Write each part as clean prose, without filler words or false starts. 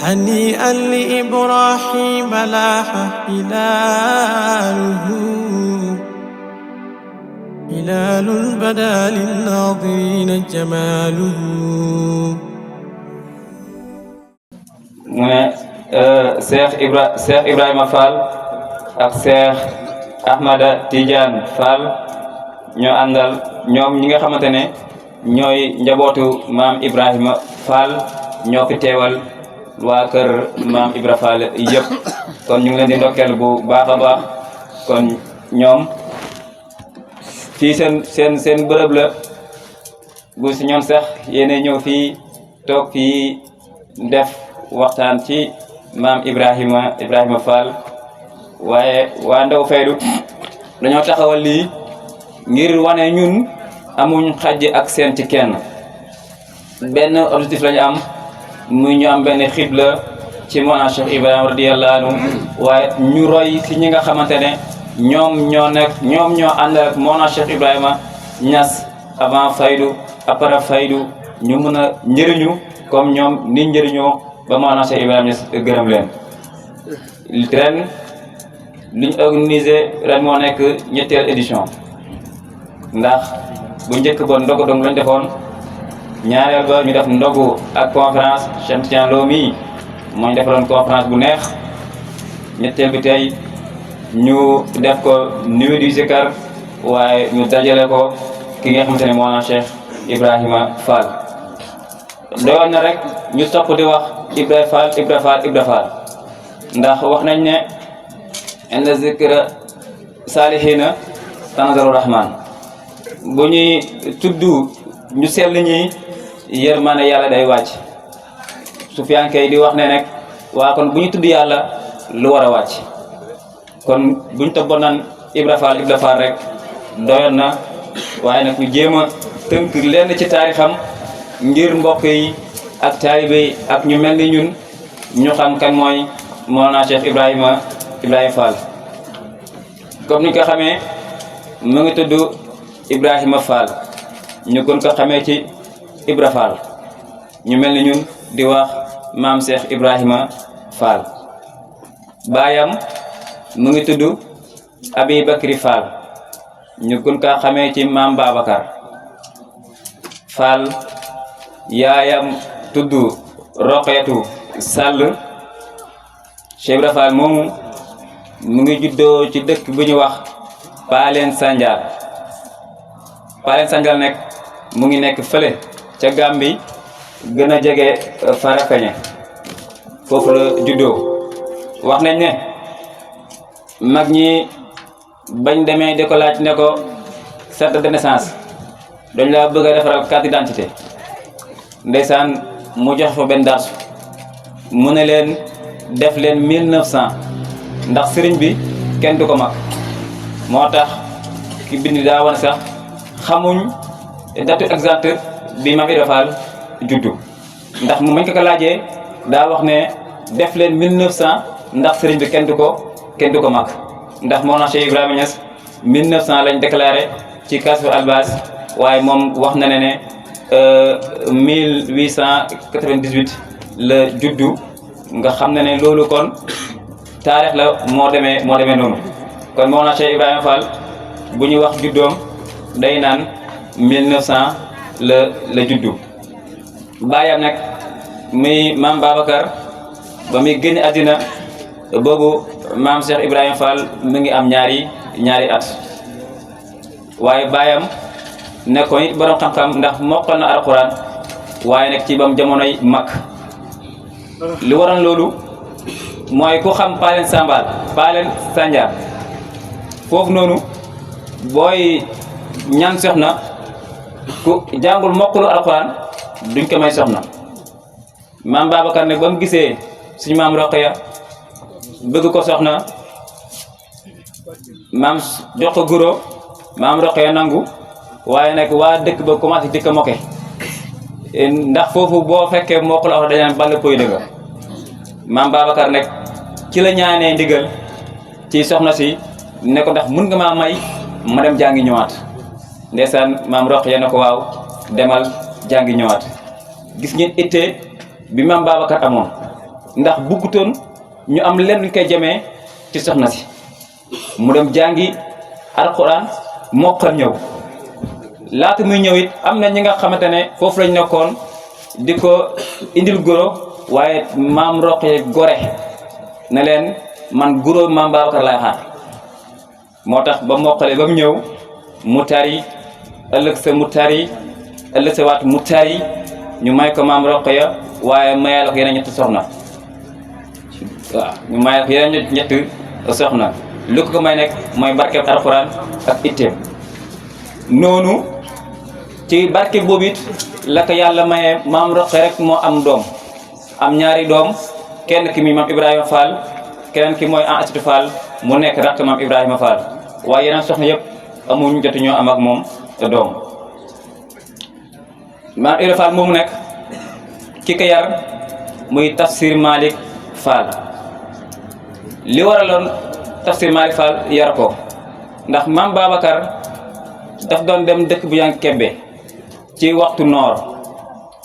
هنيئا لإبراهيم لاح هلاله هلال بدا للناظرين جماله. Cheikh Ibrahima Fall ak Cheikh Ahmada Tidiane Fall ñoo àndal ñoom ñi nga xamante ne ñooy njabootu maam Ibrahima Fall ñoo fi teewal waa kër maam Ibra Fall yëpp kon ñu ngi leen di ndokkeel bu baax a baax kon ñoom fii seen bërëb la bu si ñoom sax yéene ñëw fii toog fii def waxtaan ci maam Ibrahima Fall waaye waa Ndaw Faydu dañoo taxawal lii ngir wane ñun amuñ xajj ak seen ci kenn benn objectif lañu am muy ñu am benn xibla ci Mawlana Cheikh Ibrahima radiyallahu anhu waaye ñu roy ci ñi nga xamante ne ñoom ñoo ànd ak Mawlana Cheikh Ibrahima Niass avant Faydu après Faydu ñu mën a njëriñu comme ñoom ni njëriñoo ba Mawlana Cheikh Ibrahima Niass gërëm leen. ren li ñu organisé ren moo nekk ñetteel édition ndax bu njëkk ba ndogu dong lañ defoon ñaareel ba ñu def ndogu ak conférence Cheikh Tidiane Lo mi moo ñu defaloon conférence bu neex ñetteel bi tey ñu def ko nuit du Zikar waaye ñu dajale ko ki nga xamante ne Mawlana Cheikh Ibrahima Fall doyoon na rek ñu topp di wax Ibra Fall ndax wax nañ ne inda zikra salihina tanzaru rahman bu ñuy tudd ñu sell ñi yërmande yàlla day wàcc Sufyaan kay di wax ne nag waa kon bu ñu tudd yàlla lu war a wàcc kon bu ñu toppoon naan Ibra Fall rek doyoon na waaye nag ñu jéem a tënk lenn ci taarixam ngir mbokk yi ak taalibe yi ak ñu mel ni ñun ñu xam kan mooy Mawlana Cheikh Ibrahima Fall comme ni ko xamee mu ngi tudd Ibrahima Fall ñu gën ko xamee ci Ibra Fall ñu mel ni ñun di wax maam Cheikh Ibrahima Fall baayam mu ngi tudd Abi Bakri Fall ñu gën ko xamee ci maam Babacar Fall yaayam tudd Roqeetu Sall Cheikh Ibra Fall moomu mu ngi juddoo ci dëkk bu ñu wax Paaleen Sandial nekk mu ngi nekk fële ca Gàmbi gën a jege Farafeñe foofu la juddoo wax nañ ne mag ñi bañ demee di ko laaj ne ko carte de naissance dañ la bëgg a defaral carte d'identité ndeysaan mu jox fa benn darsu mu ne leen def leen 1900 ndax sëriñ bi kenn du ko mag moo tax ki bind daa wane sax xamuñ date exacte bi Maam Ibra Fall juddu ndax mu mañ ko laajee daa wax ne def leen 1900 ndax sëriñ bi kenn du ko mag ndax Mawlana Cheikh Ibrahima Niass 1900 lañ déclaré ci Kasfu Albas waaye moom wax na ne 1898 la juddu nga xam ne loolu kon taarix la moo demee noonu kon Mawlana Cheikh Ibrahima Fall bu ñuy wax juddoom day naan 1900 la juddu baayam nag muy maam Babacar ba muy génn àddina boobu maam Cheikh Ibrahima Fall mu ngi am ñaari at waaye baayam nekkoon it borom xam-xam ndax mokkal na alxuraan waaye nag ci bam jamonoy mag li waroon loolu mooy ku xam Paaleen Sandial foofu noonu booy ñaan soxna ku jàngul mokkulu alxuraan duñ ko may soxna maam Babacar ne ba mu gisee suñu maam Roqaya bëgg ko soxna maam jox ko guro maam Roqaya nangu waaye nag waa dëkk ba commencé di ko moke ndax foofu boo fekkee mokkulu alxuraan dañu naan ball poy dëgga maam Babacar nag ci la ñaanee ndigal ci soxna si ne ko ndax mun nga maa may ma dem jàngi ñëwaat ndeysaan maam Roqaya ne ko waaw demal jàngi ñëwaat gis ngeen ittee bi maam Babacar amoon ndax buggutoon ñu am lenn luñ koy jamee ci soxna si mu dem jàngi alquran mokkal ñëw laata muy ñëw it am na ñi nga xamante ne foofu lañ nekkoon di ko indil goro waaye maam Roqee gore na leen man goro maam Babacar laay xaar moo tax ba moqalee ba mu ñëw mu tari ëllëg sa mu tari ëllëg sa waat mu tari ñu may ko maam Roqee waaye mayal ko yeneen ñetti soxna waaw ñu mayal ko yeneen ñetti soxna lu ko may nekk mooy barkeb alxuraan ak itteem noonu ci barke boobu it la ko yàlla mayee maam Roqee rek moo am doom am ñaari doom kenn ki mi maam Ibrahima Fall keneen ki mooy Astou Fall mu nekk rakk maam Ibrahima Fall waaye yeneen soxna yëpp amuñu jot ñoo am ak moom doom maam Ibrahima Fall moomu nekk ki ko yar muy Tafsir Malick Fall li waraloon Tafsir Malick Fall yar ko ndax maam Babacar daf doon dem dëkk bu yang kebbe ci waxtu noor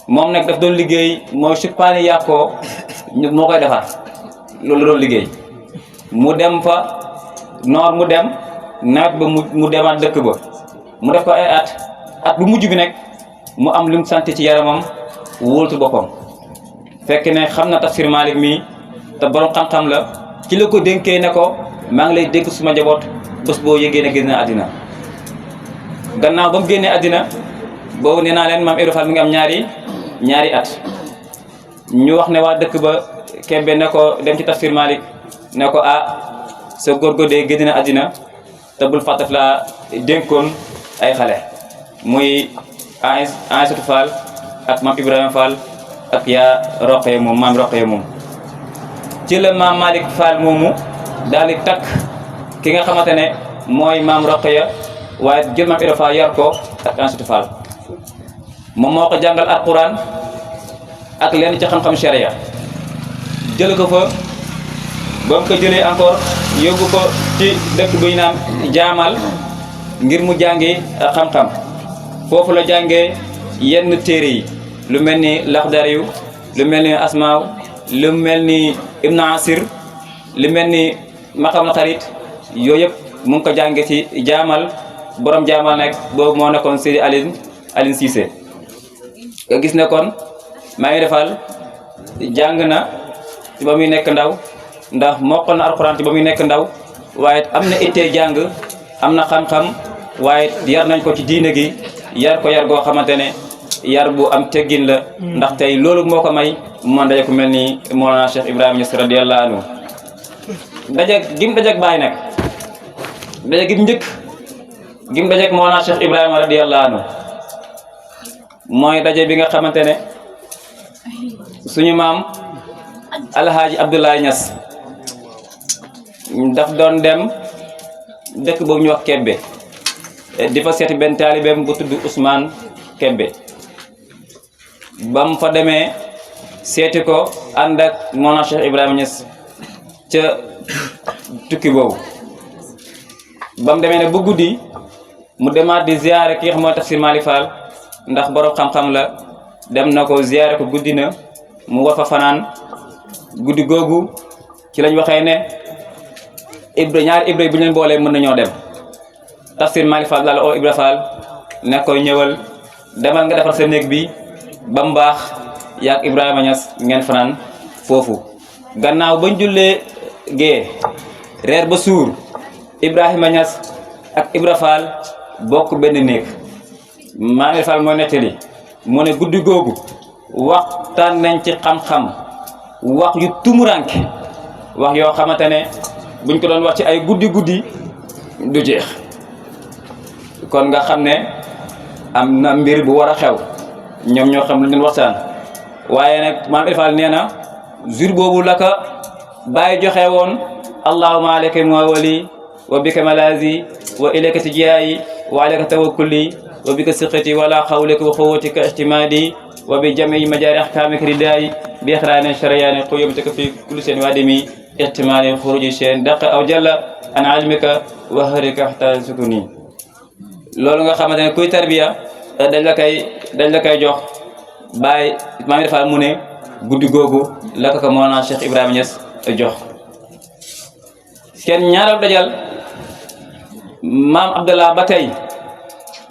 moom nag daf doon liggéey mooy suppaani yàqoo moo koy defar loolu doon liggéey mu dem fa noor mu dem nawet ba mu demaat dëkk ba mu def ko ay at bu mujj bi nekk mu am lu mu sant ci yaramam wóoltu boppam fekk ne xam na Tafsir Malick mii te borom xam-xam la ci la ko dénkee ne ko maa ngi lay dénk suma njaboot bés boo yëgee ne génn àddina gannaaw ba mu génnee àddina boobu nee naa leen maam Ibra Fall mi ngi am ñaari at ñu wax ne waa dëkk ba Kébé ne ko dem ci Tafsir Malick ne ko sa góorgóor de génn na àddina te bul fàttaf laa dénkoon ay xale muy Aïssatou Fall ak maam Ibrahima Fall ak yaa Roqee moom maam Roqee moom ci la maam Malick Fall moomu daal di takk ki nga xamante ne mooy maam Roqee waaye jël maam Ibrahima Fall yar ko ak Aïssatou Fall moom moo ko jàngal alquran ak lenn ci xam-xam sharia jël ko fa ba mu ko jëlee encore yóbbu ko ci dëkk bu ñu naan jaamal ngir mu jàngi xam-xam foofu la jàngee yenn téere yi lu mel ni laxdariyu lu mel ni asmaaw lu mel ni ibnu asir lu mel ni maqamal xarit yooyu yëpp mu ngi ko jàngee ci jaamal borom jaamal nekk boobu moo nekkoon Seydi Aline Cissé nga gis ne kon maa ngi defal jàng na ci ba muy nekk ndaw ndax mokkal na alxuraan ci ba muy nekk ndaw waaye am na ittee jàng am na xam-xam waaye yar nañ ko ci diine gi yar ko yar goo xamante ne yar bu am teggin la ndax tey loolu moo ko may mu daje ku mel ni Mawlana Cheikh Ibrahima Niass radiyallahu anhu gim dajeg baay nag daje gim njëkk gim dajeg Mawlana Cheikh Ibrahima radiyallahu anhu mooy daje bi nga xamante ne suñu maam Alhaaji Abdoulaye Niass daf doon dem dëkk boobu ñu wax Kébé di fa seeti benn taalibeem bu tudd Ousmane Kébé ba mu fa demee seeti ko ànd ak Mawlana Cheikh Ibrahima Niass ca tukki boobu ba mu demee ne ba guddi mu demaat di ziyaare ki nga xam mooy Tafsir Malick Fall ndax borom xam-xam la dem na ko ziyaare ko guddi na mu war fa fanaan guddi googu ci lañ waxee ne ñaari Ibra bu ñu leen boolee mën nañoo dem Tafsir Malick Fall daal oo Ibra Fall ne koy ñëwal demal nga defar sa néeg bi ba mu baax yaag Ibrahima Niass ngeen fanaan foofu gannaaw bañ jullee gee reer ba suur Ibrahima Niass ak Ibra Fall bokk benn néeg maam Ibra Fall mooy nettali mu ne guddi googu waxtaan nañ ci xam-xam wax yu tumuranke wax yoo xamante ne buñ ko doon wax ci ay guddi du jeex kon nga xam ne am na mbir bu war a xew ñoom ñoo xam lu ñu waxtaan waaye nag maam Ibra Fall nee na jour boobu la ko bàyyi joxe woon allahumma alayka wa wali wa bika malazi wa ilayka tijaayi wa alayka tawakkuli wa bika siqati wala xawlika wa quwwatika ihtimadi wa bi jami majaari ahkamika ridaayi bi ixraani shariyaani quyumtika fi kulli seen waadimi ihtimali xuruji seen daq aw jalla an ilmika wa harika xta sukuni loolu nga xamante ne kuy tarbiya dañ la koy jox bàyyi maam Ibra Fall mu ne guddi googu la ko Mawlana Cheikh Ibrahima Niass jox seen ñaareelu dajal maam Abdallah ba tey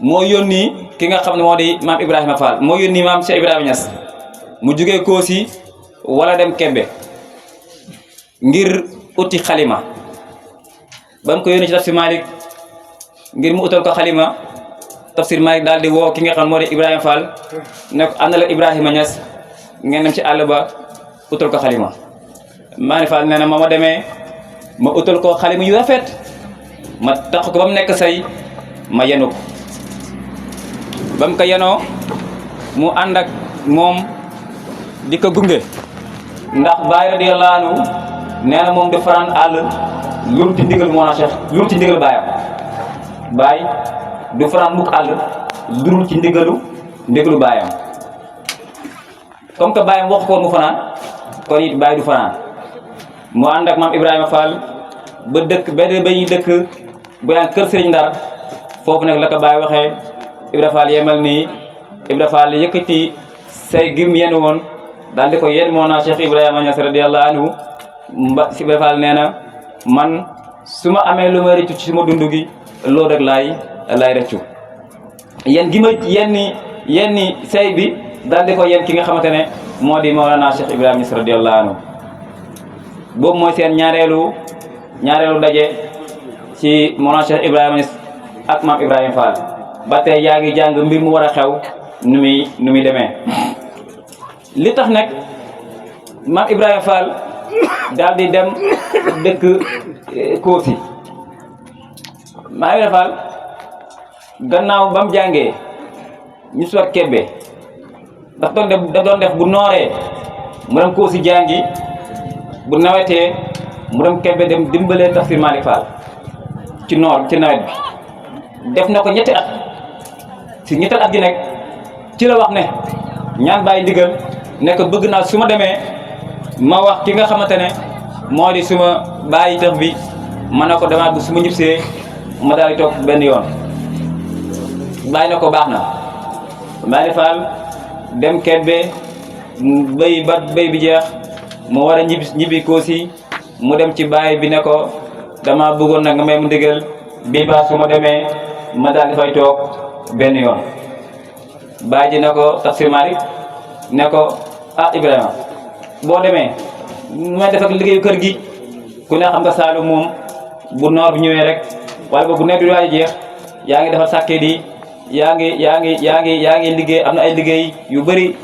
moo yónni ki nga xam ne moo di maam Ibrahima Fall moo yónni maam Cheikh Ibrahima Niass mu jugee Koosi wala dem Kébé ngir uti xalima ba mu ko yónni ci Tafsir Malick ngir mu utal ko xalima Tafsir Malick daal di woo ki nga xam moo di Ibrahima Fall ne ko ànd la Ibrahima Niass ngeen dem ci àll ba utal ko xalima Maani Fall nee na ma demee ma utal ko xalima yu rafet ma tax ko ba mu nekk say ma yenu ko ba mu ko yenoo mu ànd ak moom di ko gunge ndax Baay radiyallahu anhu nee na moom du fanaan àll lu ci ndigal Mawlana Cheikh lu ci ndigal baayam Baay du fanaan mukk àll lu ci ndigalu baayam comme que baayam wax ko mu fanaan kon it Baay du fanaan mu ànd ak maam Ibrahima Fall ba dëkk ba ñuy dëkk bu yaan kër Sëriñ Ndar foofu nag la ko Baay waxee Ibra Fall yemal nii Ibra Fall yëkkati say gim yenn woon daal di ko yenn Mawlana Cheikh Ibrahima Niass radiyallahu anhu si Ibra Fall nee na man su ma amee lu ma rëccu ci suma dund gi loolu rek laay rëccu yéen gi ma yenni say bi daal di ko yenn ki nga xamante ne moo di Mawlana Cheikh Ibrahima Niass radiyallahu anhu boobu mooy seen ñaareelu daje ci Mawlana Cheikh Ibrahima Niass ak maam Ibrahima Fall ba tey yaa ngi jàng mbir mu war a xew nu muy demee li tax nag maam Ibrahima Fall daal di dem dëkk Koosi maam Ibrahima Fall gannaaw ba mu jàngee ñu suwat Kébé daf doon def bu nooree mu dem Koosi jàngi bu nawetee mu dem Kébé dem dimbalee Tafsir Malick Fall ci nawet bi def na ko ñetti at si ñettal at gi nekk ci la wax ne ñaan bàyyi ndigal ne ko bëgg naa su ma demee ma wax ki nga xamante ne moo di suma bàyyi tax bi ma ne ko dama bu su ma ñibbisee ma daal di toog benn yoon bàyyi na ko baax na Malick Fall dem Kébé béy bi jeex mu war a ñibbi Koosi mu dem ci bàyyi bi ne ko dama bëggoon nag nga may mu ndigal bii baax su ma demee ma daal di fay toog benn yoon bàyyi ji ne ko Tafsir Malick ne ko ah Ibrahima boo demee may def ak liggéeyu kër gi ku ne xam nga Saalum moom bu noor bi ñëwee rek wala ba bu nawet bi waay jeex yaa ngi defar sàkket yi yaa ngi liggéey am na ay liggéey yu bëri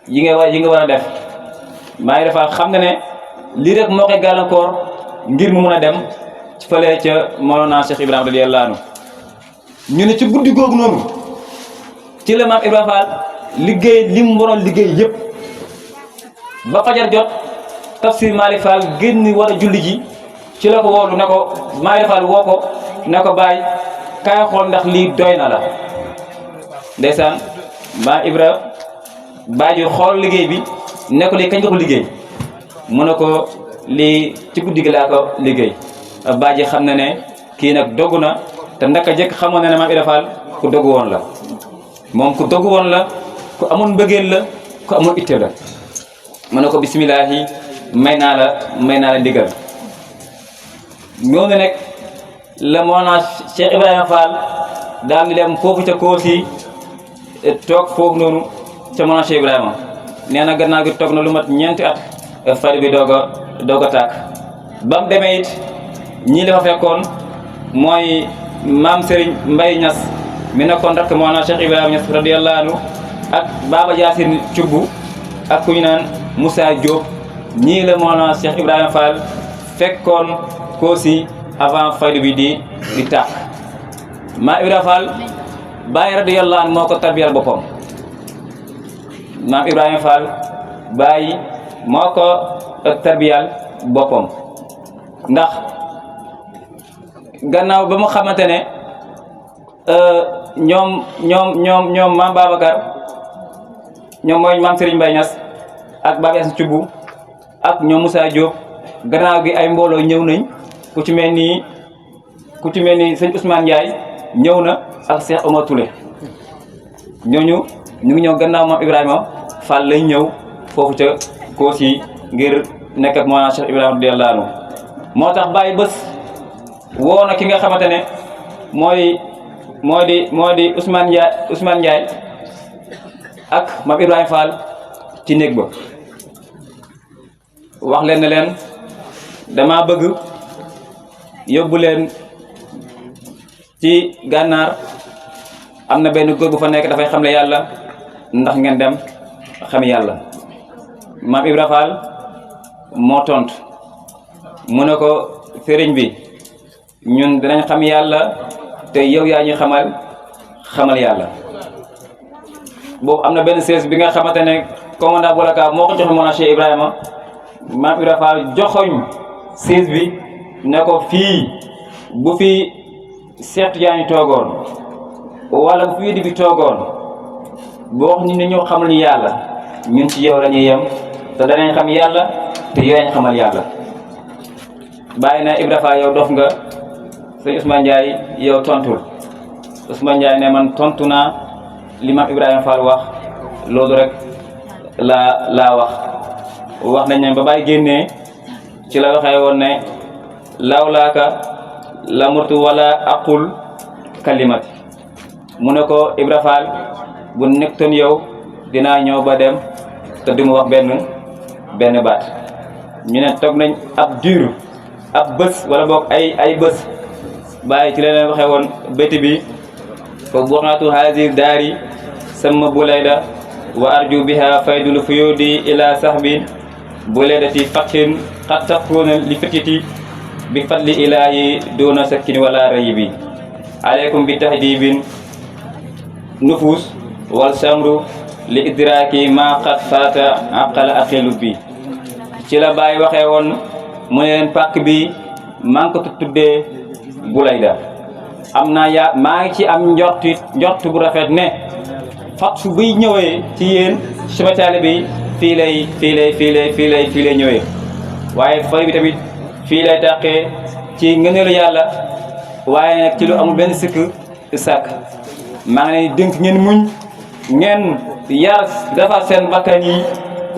yi nga war a def maa ngi defal xam ne lii rek moo koy gàllankoor ngir mu mun a dem fële ca Mawlana Cheikh Ibrahima radiyallahu anhu ñu ne ci guddi googu noonu ci la maam Ibrahima Fall liggéey li mu waroon liggéey yëpp ba fajar jot Tafsir Malick Fall génn war a julli ji ci la ko woolu ne ko Malick Fall woo ko ne ko bàyyi kaay xool ndax lii doy na la ndeysaan maam Ibra bàyyi xool liggéey bi ne ko lii kañ nga ko liggéey mu ne ko lii ci guddi gi laa ko liggéey bàyyi xam na ne kii nag dogu na te ndaka jëkk xamoon na ne maam Ibra Fall ku dogu woon la moom ku dogu woon la ku amoon mbëggeel la ku amoon itte la mu ne ko bisimilahi may naa la ndigal ñoo ne nag la Mawlana Cheikh Ibrahima Fall daal di dem foofu ca Koosi toog foofu noonu ca Mawlana Cheikh Ibrahima nee na gannaaw gi toog na lu mat ñeenti at fayda bi doog a tàkk ba mu demee it ñii la fa fekkoon mooy maam Serigne Mbaye Niass mi nekkoon rakk Mawlana Cheikh Ibrahima Niass radiyallahu anhu ak Baba Yacine Thioub ak ku ñu naan Moussa Diop ñii la Mawlana Cheikh Ibrahima Fall fekkoon Koosi avant fayda bi di tàkk maam Ibrahima Fall Baye radiyallahu anhu moo ko tarbiyal boppam maam Ibrahima Fall Baye moo ko tarbiyal boppam ndax gannaaw ba mu xamante ne ñoom maam Babacar ñoom mooy maam Serigne Mbaye Niass ak Baba Yacine Thioub ak ñoom Moussa Diop gannaaw gi ay mbooloo ñëw nañ ku ci mel ni sëñ Ousmane Ndiaye ñëw na ak Cheikh Omar Touré ñooñu ñu ngi ñëw gannaaw maam Ibrahima Fall lañ ñëw foofu ca Koosi ngir nekk ak Mawlana Cheikh Ibrahima radiyallahu anhu moo tax bàyyi bés woo na ki nga xamante ne moo di Ousmane Ndiaye ak Mame Ibrahima Fall ci néeg ba wax leen ne leen dama bëgg yóbbu leen ci gànnaar am na benn góor bu fa nekk dafay xamle yàlla ndax ngeen dem xam yàlla Mame Ibrahima Fall moo tontu mu ne ko sëriñ bi ñun dinañ xam yàlla te yow yaa ñu xamal yàlla boobu am na benn sees bi nga xamante ne commandant Bolaka moo ko joxe Mawlana Cheikh Ibrahima Mame Ibrahima Fall joxoñ sees bi ne ko fii bu fi Cheikh Tidiane toogoon wala bu fi di fi toogoon boo wax ñu ne ñoo xamal ñu yàlla ñun ci yow la ñuy yem te danañ xam yàlla te yow lañ xamal yàlla bàyyi na Ibrahima Fall yow dof nga sëñ Ousmane Ndiaye yow tontul Ousmane Ndiaye ne man tontu naa li Mame Ibrahima Fall wax loolu rek laa wax nañ ne ba bàyyi génnee ci la waxee woon ne lawlaaka la murtu wala aqul kalimati mu ne ko Ibrahima Fall bu nektoon yow dinaa ñëw ba dem te du ma wax benn baat ñu ne toog nañ ab bés wala boog ay bés bàyyi ci leneen waxee woon béti bi fa buqatu haadi daari sama bulayda wa arju biha faydul fuyudi ila sahbi bulaydati fakkin qad takuna li fititi bi fadli ilahi duna sakkin wala rayibi alaykum bi tahdibin nufus wal samru li idraki ma qad fata aqala aqilu bi ci la bàyyi waxee woon mu ne leen pàkk bi maa ngi ko tuddee Bulayda am naa maa ngi ci am njort bu rafet ne fattu buy ñëwee ci yéen suma taalibe bi fii lay ñëwee waaye fay bi tamit fii lay tàqee ci ngëneelu yàlla waaye nag ci lu amul benn sàkk maa ngi leen dénk ngeen muñ ngeen yar dafa seen bakkan yi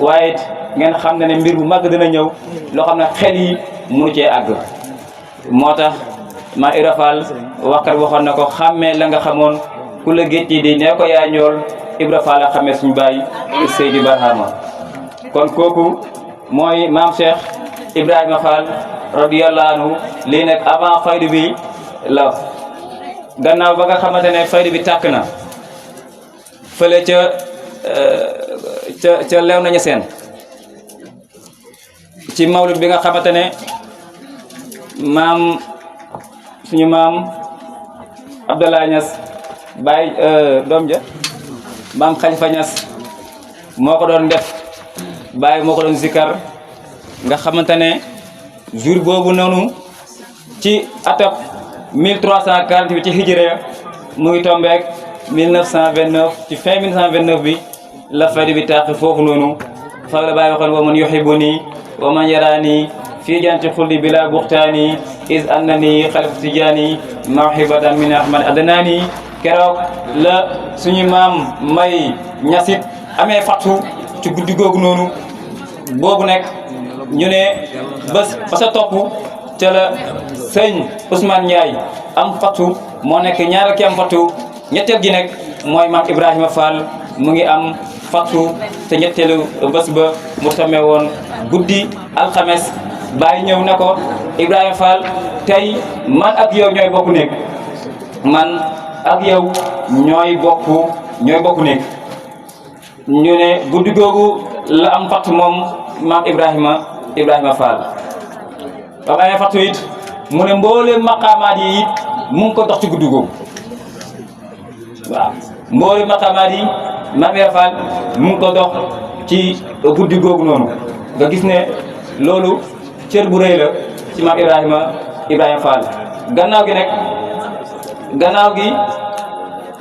waaye ngeen xam ne mbir bu màgg dina ñëw loo xam ne xel yi mënu cee àgg moo tax Mame Ibrahima Fall waxkat waxoon na ko xàmmee la nga xamoon ku la géej di ne ko yaa ñool Ibrahima Fall a xàmmee suñu baay Seydi Barhama kon kooku mooy maam Cheikh Ibrahima Fall radiyallahu anhu lii nag avant faydu bi la gannaaw ba nga xamante ne faydu bi tàkk na fële ca lew nañu seen ci mawlud bi nga xamante ne suñu maam Abdoulaye Niass Baye doom ja maam Khalifa Niass moo ko doon def Baye moo ko doon zikkar nga xamante ne jour boobu noonu ci atab 1348 ci hijra mu ngi tombeek 1929 ci fin 1929 bi la fayda bi tàq foofu noonu fa la Baye waxoon wa man yuhibbuni wa man yarani fii janti xulli bila buxtaani is annani xalif tijaani mawhibatan min ahmad adnani keroog la suñu maam may ñasit amee fattu ci guddi googu noonu boobu nekk ñu ne bés ba sa topp ca la sëñ Ousmane Ndiaye am fattu moo nekk ñaareel ki am fattu ñetteel gi nekk mooy maam Ibrahima Fall mu ngi am fattu te ñetteelu bés ba mu tomee woon guddi alxames Baye ñëw na ko Ibrahima Fall tey man ak yow ñooy bokk nekk man ak yow ñooy bokk nekk ñu ne guddi googu la am fattu moom maam Ibrahima Fall ba amee fattu it mu ne mbooleem maqaamaat yi it mu ngi ko dox ci guddi googu waaw mbooleem maqaamaat yi maam Ibrahima Fall mu ngi ko dox ci guddi googu noonu nga gis ne loolu cër bu rëy la ci maam Ibrahima Fall gannaaw gi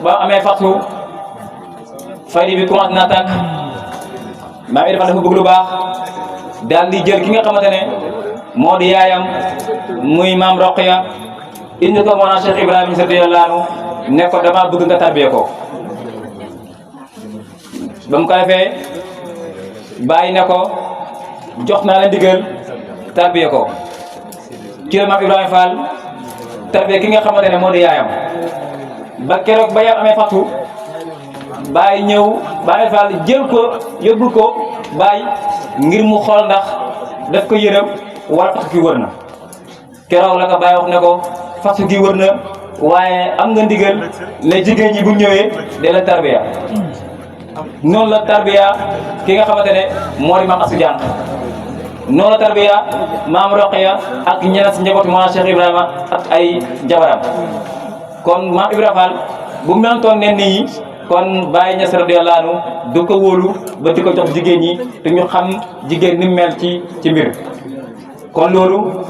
ba amee fattu faydi bi commencé na tàkk maam Ibrahima Fall dafa bëgg lu baax daal di jël ki nga xamante ne moo di yaayam muy maam Roqaya indi ko Mawlana Cheikh Ibrahima radiyallahu anhu ne ko dama bëgg nga tarbiyee ko ba mu ko defee bàyyi ne ko jox naa la ndigal tarbiya ko ci la maam Ibrahima Fall tarbiya ki nga xamante ne moo di yaayam ba keroog ba yaayam amee fattu Baye ñëw Baye Fall jël ko yóbbul ko Baye ngir mu xool ndax daf ko yërëm wala fas gi wër na keroog la ko Baye wax ne ko fas gi wër na waaye am nga ndigal ne jigéen ñi bu ñëwee de la tarbiya noonu la tarbiya ki nga xamante ne moo di maam Asou Diagne noonu la tarbiya maam Roqiya ak ñeneen si njabootu maam Cheikh Ibrahima ak ay jabaram kon maam Ibrahima Fall bu melentoon ne nii kon Baye Niass radiyallahu anhu du ko wóolu ba di ko jox jigéen ñi te ñu xam jigéen ni mel ci mbir kon loolu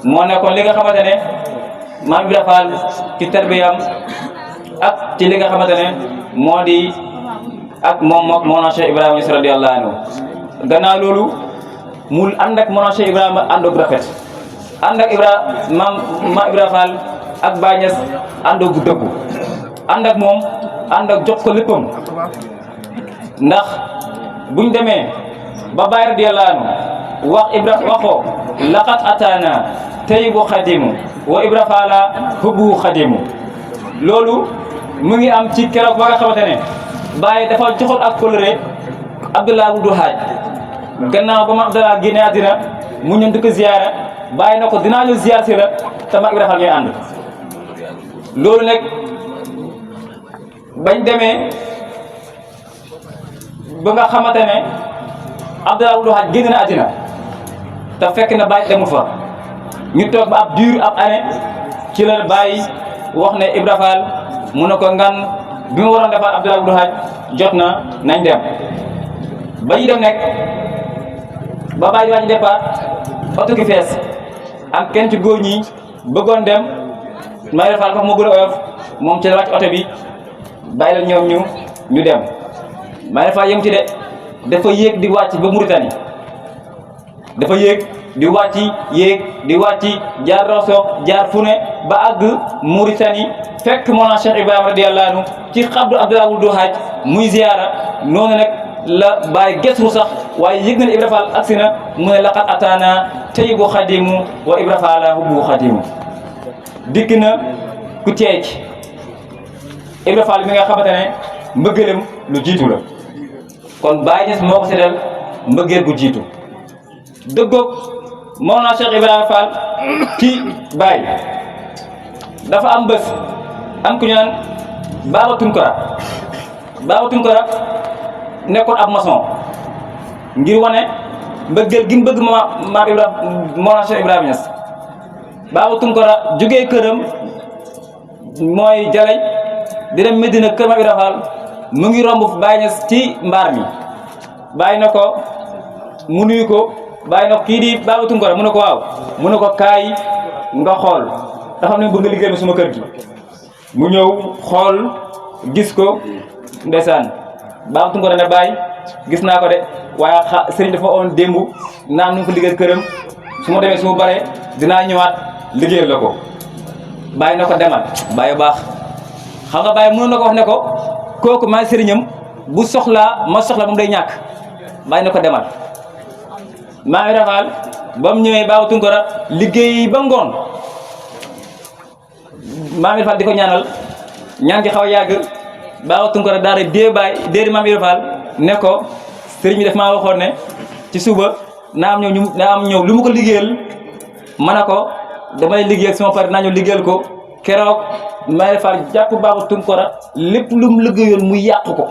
moo nekkoon li nga xamante ne maam Ibrahima Fall ci tarbiyam ak ci li nga xamante ne moo di ak moom Mawlana Cheikh Ibrahima Niass radiyallahu anhu gannaaw loolu mu ànd ak Mawlana Cheikh Ibrahima ànd ak rafet ànd ak maam Ibrahima Fall ak Baye Niass ànd bu dëggu ànd ak moom ànd ak jox ko léppam ndax buñ demee ba Baye radiyallahu anhu waxoo laqad ataana tayyibu xadimu wa Ibra Faala hubbu xadimu loolu mu ngi am ci keroog ba nga xamante ne Baye dafa joxoon ak coloré Abdullah Wuddu Haaj gannaaw ba ma Abdullah génne àddina mu ñëw di ko ziyaara Baye na ko dinaa ñëw ziyaar si la te ma Ibra Faal ñooy ànd loolu nag bañ demee ba nga xamante ne Abdullah Wuddu Haaj génn na àddina te fekk na Baye demul fa ñu toog ba ab diir ab année ci la Baye wax ne Ibra Fall mu ne ko ngan bi ma waroon defar Abdullah Wuddu Haaj jot na nañ dem ba ñu dem nekk ba Baye waa ñu départ oto gi fees am kenn ci góor ñi bëggoon dem ma Ibra Fall ko moo gën a oyof moom ci la wàcc oto bi bàyyi la ñoom ñu dem ma Ibra Fall yem ci de dafa yéeg di wàcc ba Mauritanie dafa yéeg di wàcc yéeg di wàcc jaar Rosso jaar fu ne ba àgg Mauritanie fekk Mawlana Cheikh Ibrahima radiyallahu anhu ci xabdu Abdullah Wuddu Haaj muy ziyaara noonu nag la Baye gëstu sax waaye yëg na ne Ibra Fall agsi na mu ne laqad ataana tayyibu xadimu wa Ibra Faala hubbu xadimu dikk na ku teey ci Ibra Fall mi nga xamante ne mbëggeelam lu jiitu la kon Baye Niass moo ko seddal mbëggeel bu jiitu dëggoog Mawlana Cheikh Ibrahima Fall ci Baye dafa am bés am ku ñu naan Baba Tunkara nekkoon ab maçon ngir wane mbëggeel gi mu bëgg maam Ibrahima Mawlana Cheikh Ibrahima Niass Baba Tunkara jógee këram mooy Jalay di dem Medina kër maam Ibrahima Fall mu ngi romb Baye Niass ci mbaar mi bàyyi na ko mu nuyu ko bàyyi na ko kii di Baba Tunkara mu ne ko waaw mu ne ko kaay nga xool dafa ne bëgg liggéey bi suma kër gi mu ñëw xool gis ko ndeysaan Baba Tunkara ne Baye gis naa ko de waaye sëriñ dafa oon démb naan nu mu ko liggéey këram su ma demee su ma baree dinaa ñëwaat liggéeyal la ko Baye na ko demal Baye baax xam nga Baye mënoon na ko wax ne ko kooku maay sëriñam bu soxlaa ma soxla moom day ñàkk Baye na ko demal maa ngi rafal ba mu ñëwee Baba Tunkara liggéey ba ngoon maa ngi rafal di ko ñaanal ñaan gi xaw a yàgg Baba Tunkara daara dee Baye dee maa ngi rafal ne ko sëriñ bi daf maa waxoon ne ci suba naa am ñëw lu mu ko liggéeyal ma ne ko damay liggéeyal sama pare naa ñëw liggéeyal ko keroog maa ngi rafal jàpp Baba Tunkara lépp lu mu liggéeyoon mu yàq ko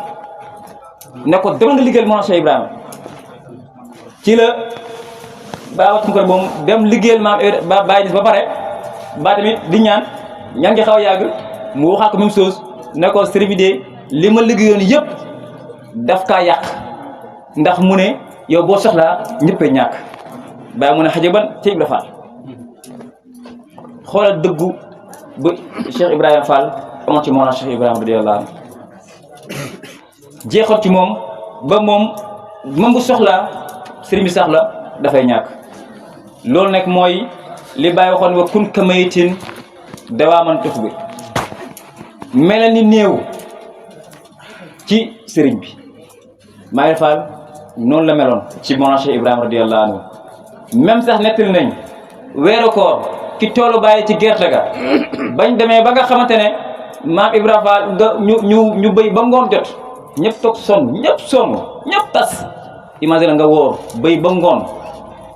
ne ko demal nga liggéeyal Mawlana Cheikh Ibrahima ci la Baba Tunkara moom dem liggéeyal maam Baye Niass ba pare ba tamit di ñaan ngi xaw a yàgg mu waxaat ko même chose ne ko sëriñ bi de li ma liggéeyoon yëpp daf kaa yàq ndax mu ne yow boo soxlaa ñëppee ñàkk Baye mu ne xajaban ci Ibra Fall xoolal dëggu ba Cheikh Ibrahima Fall amoon ci Mawlana Cheikh Ibrahima radiyallahu anhu jeexal ci moom ba moom bu soxlaa sëriñ bi sax la dafay ñàkk loolu nag mooy li Baye waxoon wa kun kamayitin dawaaman tuf bi melal ni néew ci sëriñ bi maa ngi faal noonu la meloon ci Mawlana Cheikh Ibrahima radiyallahu anhu même sax nettali nañ weeru koor ki toolu bàyyi ci gerte ga bañ demee ba nga xamante ne maam Ibrahima Fall ñu béy ba ngoon jot ñëpp toog sonn ñëpp tas imagine nga wóor béy ba ngoon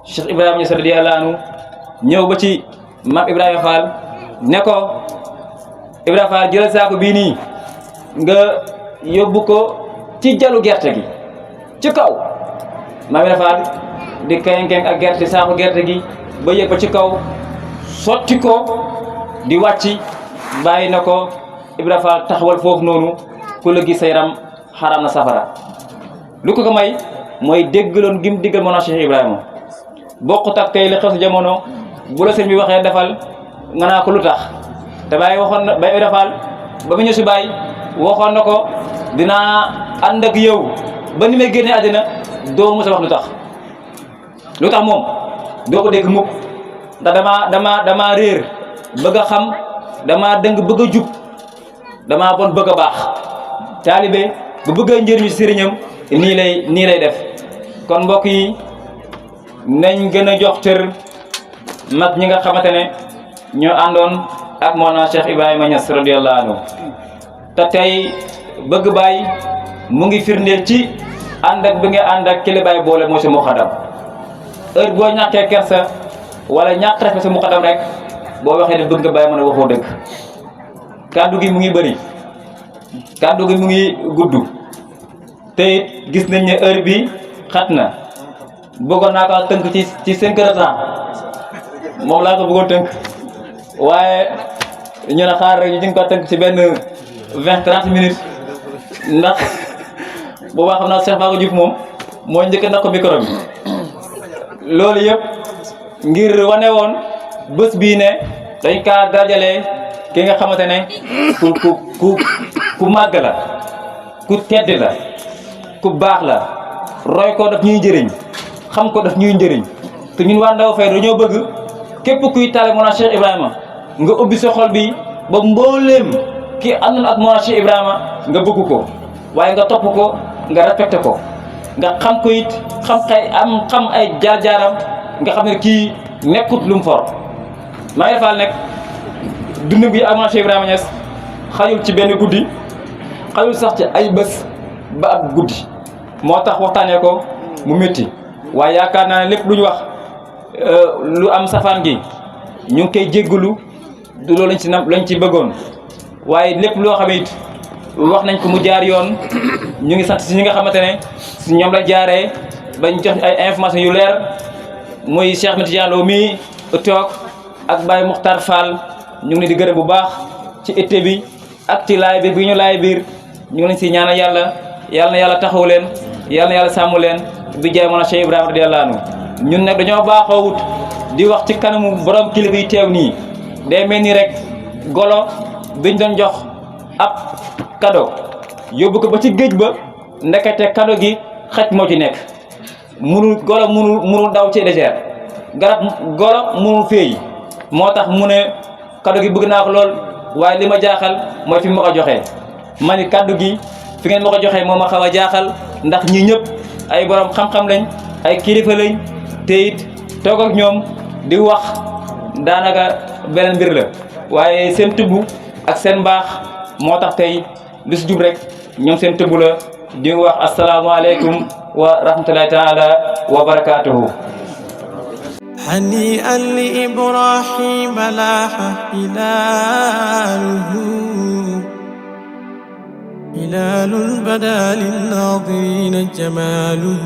Cheikh Ibrahima Niass radiyallahu anhu ñëw ba ci maam Ibrahima Fall ne ko Ibrahima Fall jëlal saako bii nii nga yóbbu ko ci jalu gerte gi ci kaw maam Ibrahima Fall di keng ak gerte saako gerte gi ba yëg ba ci kaw sotti ko di wàcci bàyyi na ko Ibrahima Fall taxawal foofu noonu ku la gis sa yaram xaram na safara lu ko may mooy déggaloon gim diggal Mawlana Cheikh Ibrahima bokkut ak tey li xew si jamono bu la sëñ bi waxee defal nga naa ko lu tax te Baye waxoon na Baye Ibrahima Fall ba mu ñëw si Baye waxoon na ko dinaa ànd ak yow ba ni may génnee àddina doo mos a wax lu tax moom doo ko dégg mukk ndax damaa réer bëgg a xam damaa dëng bëgg a jub damaa bon bëgg a baax taalibe bu bëgg a njëriñu sëriñam nii lay def kon mbokk yi nañ gën a jox cër mag ñi nga xamante ne ñoo àndoon ak Mawlana Cheikh Ibrahima Niass radiyallahu anhu te tey bëgg Baay mu ngi firndeel ci ànd ak bi nga ànd ak kële Baay boole moo si muqaddam heure boo ñàkkee kersa wala ñàkk respect sa muqaddam rek boo waxee ne bëgg nga Baay mën a waxoo dëgg kàddu gi mu ngi bëri kàddu gi mu ngi gudd te it gis nañ ne heure bi xat na bëggoon naa ko tënk ci 5 heures de temps moom laa ko bëggoon tënk waaye ñu ne xaar rek ñu ngi ko tënk ci benn 20-30 minutes ndax boobaa xam naa Cheikh Baba Diouf moom moo njëkk na ko micro bi loolu yëpp ngir wane woon bés bii ne dañ kaa dajale ki nga xamante ne ku màgg la ku tedd la ku baax la roy ko daf ñuy njëriñ xam ko daf ñuy njëriñ te ñun waa Ndaw Fayda dañoo bëgg képp kuy taale Mawlana Cheikh Ibrahima nga ubbi sa xol bi ba mbooleem ki àndoon ak Mawlana Cheikh Ibrahima nga bëgg ko waaye nga topp ko nga respecté ko nga xam ko it xam ay jaar-jaaram nga xam ne kii nekkut lu mu for maa ngi defal nekk dund bi ak Mawlana Cheikh Ibrahima Niass xajul ci benn guddi xajul sax ci ay bés ba ab guddi moo tax waxtaanee ko mu métti waaye yaakaar naa ne lépp lu ñu wax lu am safaan gi ñu ngi koy jéggalu du loolu lañ ci bëggoon waaye lépp loo xam it wax nañ ko mu jaar yoon ñu ngi sant si ñi nga xamante ne si ñoom la jaaree bañ jox ay information yu leer muy Cheikh Ahmed Tidiane Lo mii toog ak Baye Muxtar Fall ñu ngi leen di gërëm bu baax ci été bi ak ci laay biir bi ñu laay biir ñu ngi leen si ñaanal yàlla na yàlla taxaw leen yàlla na yàlla sàmm leen bi jaay Mawlana Cheikh Ibrahima radiyallahu anhu ñun nag dañoo baaxoowut di wax ci kanamu borom kilifa yi teew nii day mel ni rek golo biñ doon jox ab cadeau yóbbu ko ba ci géej ba ndekete cadeau gi xaj moo ci nekk golo munul daw ci désert golo munul féey moo tax mu ne cadeau gi bëgg naa ko lool waaye li ma jaaxal mooy fi ma ko joxee ma ni kaddu gi fi ngeen ma ko joxee moo ma xaw a jaaxal ndax ñi ñëpp ay borom xam-xam lañ ay kilifa lañ te it toog ak ñoom di wax daanaka beneen mbir la waaye seen tëbb ak seen mbaax moo tax tey lu si jub rek ñoom seen tëbb la di wax asalaamaaleykum wa rahmatulahi taala wa barakaatuhu. هنيئا لإبراهيم لاح هلال بدا للناظرين جماله